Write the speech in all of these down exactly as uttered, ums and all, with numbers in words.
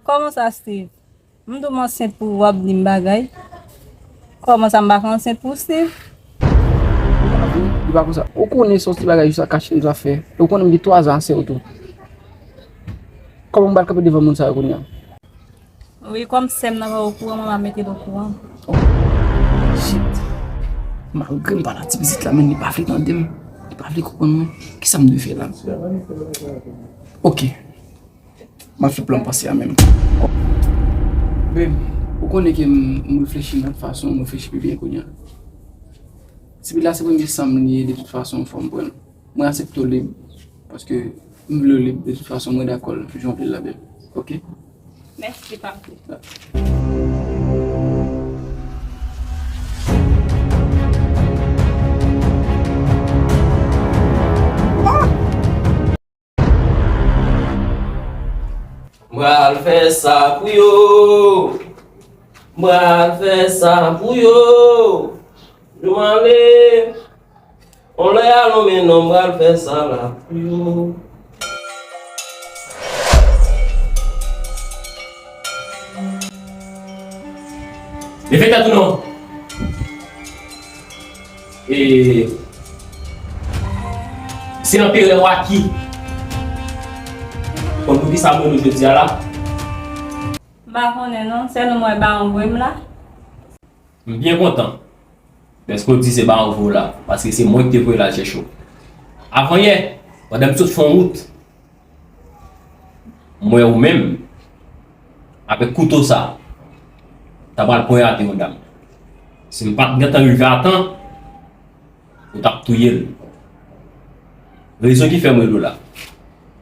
Kòman sa, Steve? M di w m ansent pou ou, w ap di m bagay. Kòman sa, m pa ka ansent pou Steve? Li pa konsa. Ou konnen se yon ti bagay jis a kache m ta fè. E ou konnen m gen twa zan ansent ou tou. Kòman m pral kanpe devan moun sa yo kounye a? Wi, kòm sè m nan pa okouran, mwen m ap mete l okouran. Shit. Malgre m pale a ti pitit la, men li pa vle tande m. Li pa vle konprann mwen. Kisa m dwe fè la? Ok. M ap fè plan panse a menm. Babe, ou konnen ke m, m reflechi nan fason, m reflechi pi byen kounye a. Ti pitit la se premye san m li ye, de tout fason, fò m pran l. Mwen aksepte w lib, paske m vle w lib, de tout fason, mwen dakò l, jan w vle l la, babe. Ok? Mèsi, papi. M pral fè sa pou yo. M pral fè sa pou yo. Yo m ale. On lè alon men non, m pral fè sa la pou yo. Leve tèt ou non. E se anperè Waki. Konn poukisa m rele w jodi a la? M pa konnen non, sèlman m wè bawon voye m la. M byen kontan dèske w di se bawon voye w la, paske se mwen ki te voye l al chèche w. Avanyè, pandan m sot fè yon wout, m wè ou menm avèk kouto sa, ta pral ponyate yon dam. Si m pa t gentan rive a tan, ou t ap touye l. Rezon ki fè m rele w la.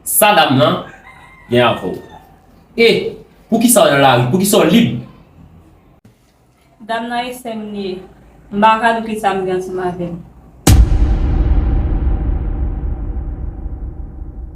Sa dam nan gen avè w. E poukisa w nan lari? Poukisa w lib? Dam nan e sè m li ye. M pa ka di w kisa m gen ansanm avè l.